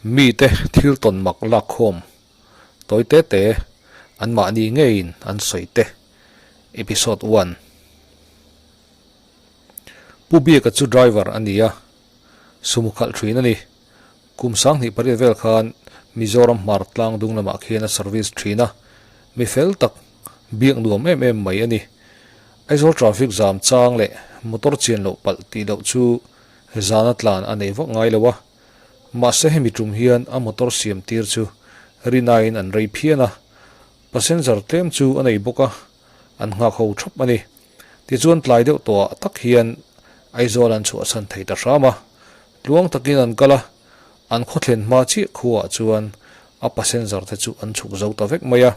Mite thil tawn mak lakkhawm tawi te te anmahni ngeiin an sawi te. Episode one. Pu Biaka chu driver a ni a, sumo khalh thin a ni. Kum 28 vel khan Mizoram hmar tlang dung lamah khian a service thin a, mi fel tak biak nuam em em mai a ni. Aizawl traffic zam chang leh motor chian loh palh tih loh chu zana tlan a nei vak ngai lo a, mahse hemi tum hian a motor siam tir chu rinaiin an rei phian a, passenger tlem chu a nei bawk a, an nghak ho thap a ni. Tichuan tlai deuh tawhah tak hian Aizawl an chhuahsan thei ta hram a, tluang takin an kal a, an khawthlen hma chiah khuaah chuan a passenger te chu an chhuk zo ta vek mai a.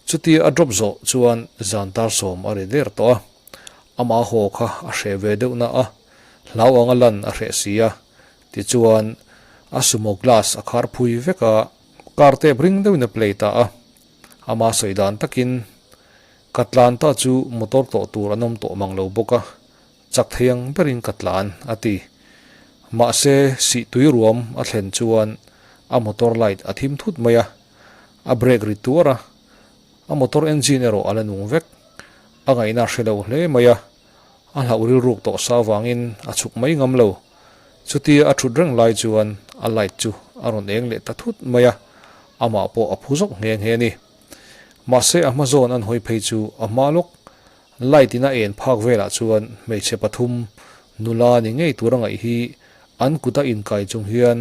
Chutia a drop zawh chuan zan tar sawm a ri der tawh a, amah haw kha a hreh ve deuh na a, hlau anga lan a hreh si a, tichuan a sumo glass a khar phui vek a, car tep ring deuhin a play ta a, ama sawi dan takin Ka tlan ta chu motor tawh tur an awm tawh mang lo bawk a, chak thei ang berin ka tlan, a ti. Mahse, sih tui ruam a thlen chuan a motor light a thim thut mai a, a brake ri tuar a, a motor engine erawh a la nung vek. A ngaihna a hre lo hle mai a, a hlauh rilruk tawh sa avangin a chhuk mai ngam lo. Chutia a thut reng lai chuan a light chu a rawn eng leh ta thut mai a, amah pawh a phu zawk nghe nghe a ni. Mahse a hma zawn an hawi phei chu a hma lawk light in a en phak velah chuan hmeichhe pathum nula ni ngei tur a ngaih hi an kut a inkai chung hian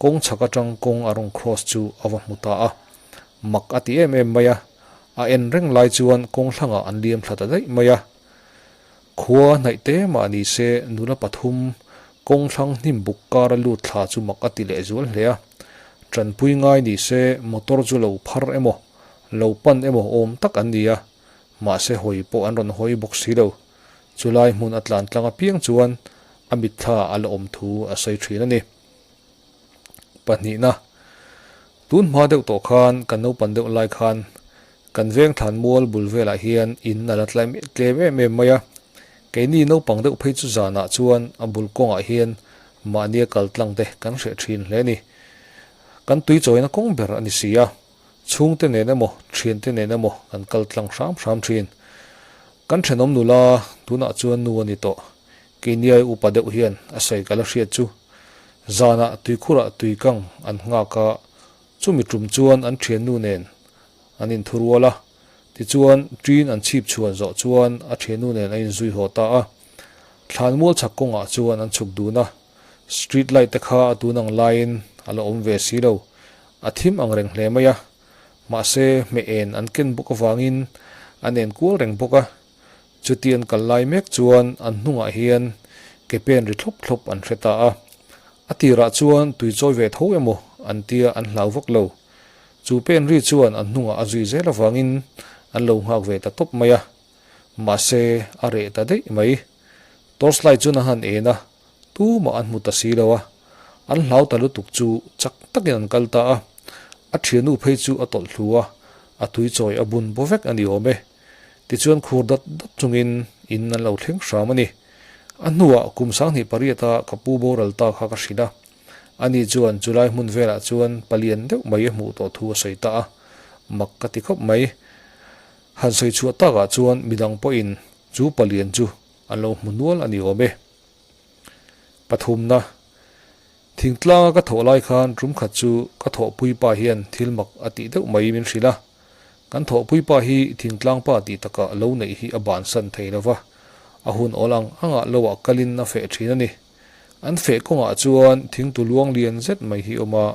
kawng chhak atang kawng a rawn cross chu a va hmu ta a. Mak a ti em em mai a, a en reng lai chuan kawng thlangah an liam thla ta daih mai a. Khua hnaih te mah ni se nula pathum kawng thlang hnim buk kar a lut thla chu mak a ti leh zual hle a. Tanpui ngai ni se motor chu lo phar emaw, lo pan emaw awm tak an ni a, mahse hawi pawh an rawn hawi bawk si lo. Chulai hmun a tlan tlang apiang chuan a mitthla a la awm thu a sawi thin a ni. Pahnihna, Tun hma deuh tawh khan kan naupan deuh lai khan Kan veng thlan mual bul velah hian in a la tlem em em mai a, keini naupang deuh phei chu zanah chuan a bul kawngah hian mahnia kal tlang te kan hreh thin hle a ni. Kan tui chawina kawng ber a ni si a, chhungte nen emaw thiante nen emaw kan kal tlang hram hram thin. Kan thenawm nula tunah chuan nu a ni tawh, keiniai upa deuh hian a sawi ka la hriat chu zanah tuikhurah tuikang an nghak a, chumi tum chuan an thiannu nen An inthurual a, tichuan ṭin an chhip chhuan zawh chuan a ṭhiannu nen a inzui haw ta a. Thlanmual chhak kawngah chuan an chhuk dun a, street light te kha a tun ang laiin a la awm ve si lo, a thim ang reng hle mai a. Mahse, hmeh en an ken bawk avangin an en kual reng bawk a. Chuti an kal lai mek chuan an hnungah hian ke pen ri thlawp thlawp an hre ta a. A tirah chuan tui chawi ve tho emaw an tia an hlau vak lo. Chu pen ri chuan an hnungah a zui zel avangin an lo nghak ve ta tawp mai a, mahse a reh ta daih mai. Torchlight chuan a han en a, tumah an hmu ta si lo a, an hlau ta lutuk chu chak takin an kal ta a, a thiannu phei chu a tawlh thlu a, a tui chawi a bun baw vek a ni awm e. Tichuan khur dat dat chungin in an lo thleng hram a ni. A hnuah kum 28 a ka pu boral ta kha ka hrilh a, Ani chuan chulai hmun velah chuan palian deuh mai a hmuh tawh thu a sawi ta a, mak ka ti khawp mai. Han sawi chhuah takah chuan midang pawhin chu palian chu an lo hmu nual a ni awm e. Pathumna, Thingtlanga ka thawh lai khan tum khat chu ka thawhpui pa hian thil mak a tih deuh mai min hrilh a. Kan thawhpui pa hi thingtlang pa tih takah lo neih hi a bansan thei lo va, a hun awl ang angah loah kalin a feh thin a ni. An feh kawngah chuan thingtu luang lian zet mai hi awm a,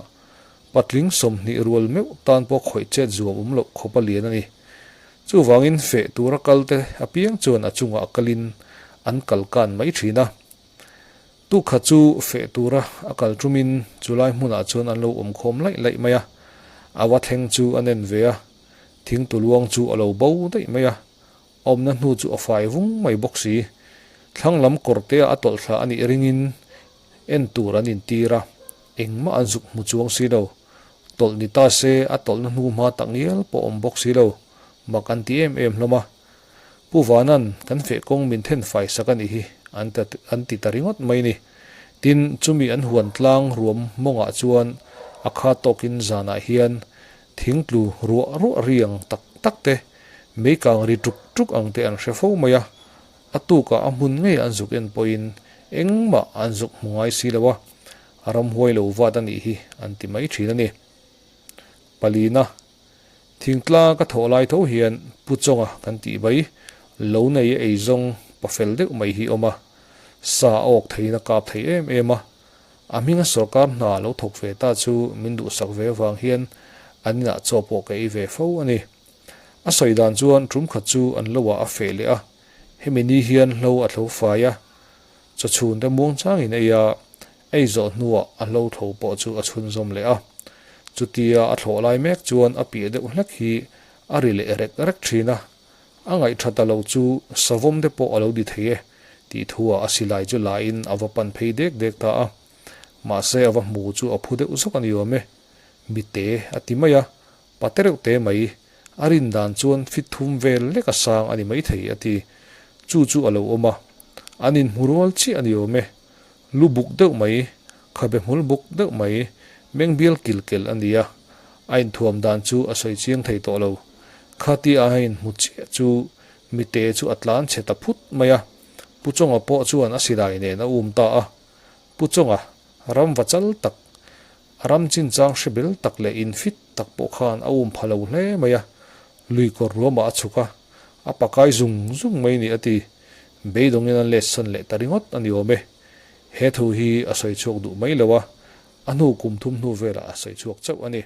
patling 20 rual meuh tan pawh khawih chet zuam awm loh khawp a lian a ni. Chuvangin feh tura kalte apiang chuan a chungah kalin an kal kan mai thin a. Tukha chu feh tura a kal tumin chulai hmunah chuan an lo awm khawm laih laih mai a, a va thleng chu a nen ve a, thingtu luang chu a lo bo daih mai a, Awmna hnu chu a fai vung mai bawk si. Thlang lam kawr te a tawlh thla a nih ringin en tur an intir a, engmah an zuk hmu chuang si lo. Tawlh ni ta se a tawlhna hnu hma tak ngial pawh awm bawk si lo, mak an ti em em hlawm a. Pu Vanan kan feh kawng min then fai sak a nih hi an an ti ta ringawt mai ni. Tin, chumi an huan tlang ruam mawngah chuan A khat tawkin zanah hian thing tlu ruah ruah ri ang tak tak te, mei kang ri tuk tuk ang te an hre fo mai a. A tukah a hmun ngei an zuk en pawhin engmah an zuk hmu ngai si lo a, a ramhuai lo vat a nih hi an ti mai thin a ni. Palina, Thingtlang ka thawh lai tho hian Pu Chawnga kan tih mai, lo nei a eizawng pafel deuh mai hi awm a, sa a awk theiin a kap thei em em a, a hminga sawrkar hna lo thawk ve ta chu min duhsak ve avang hian an inah chaw pawh ka ei ve fo a ni. A sawi dan chuan tum khat chu an lo ah a feh leh a, hemi ni hian hlo a thlo fai a, chaw chhun te muang changin a ei a, ei zawh hnuah a hlo thlo pawh chu a chhunzawm leh a. Chutia a thlawh lai mek chuan a piah deuh hlek hi a ri leh rek rek thin a, a ngaih tha ta lo chu savawm te pawh a lo di thei e tih thuah a silai chu la in a va pan phei dek dek ta a. Mahse a va hmu chu a phu deuh zawk a ni awm e. Mite a ti mai a, Pa te reuh te mai, a rin dan chuan fit thum vel lek a sang a ni maithei a ti. Chu chu a lo awm a, an inhmu rual chiah a ni awm e. Lu buk deuh mai, khabe hmul buk deuh mai, meng bial kil kel a ni a, a inthuam dan chu a sawi chiang thei tawh lo. Khatia a inhmu chiah chu mite chu a tlan chhe ta phut mai a, Pu Chawnga pawh chuan a silai nen a um ta a. Pu Chawnga, ram va chal tak, A ram chinchang hre bel tak leh infit tak pawh khan a um pha lo hle mai a, lui kawr ruamah a chhuk a, a pakai zung zung mai ni a ti. Beidawngin an let sawn leh ta ringawt a ni awm e. He thu hi a sawi chhuak duh mai lo a, a hnu kum thum hnu velah a sawi chhuak chauh a ni.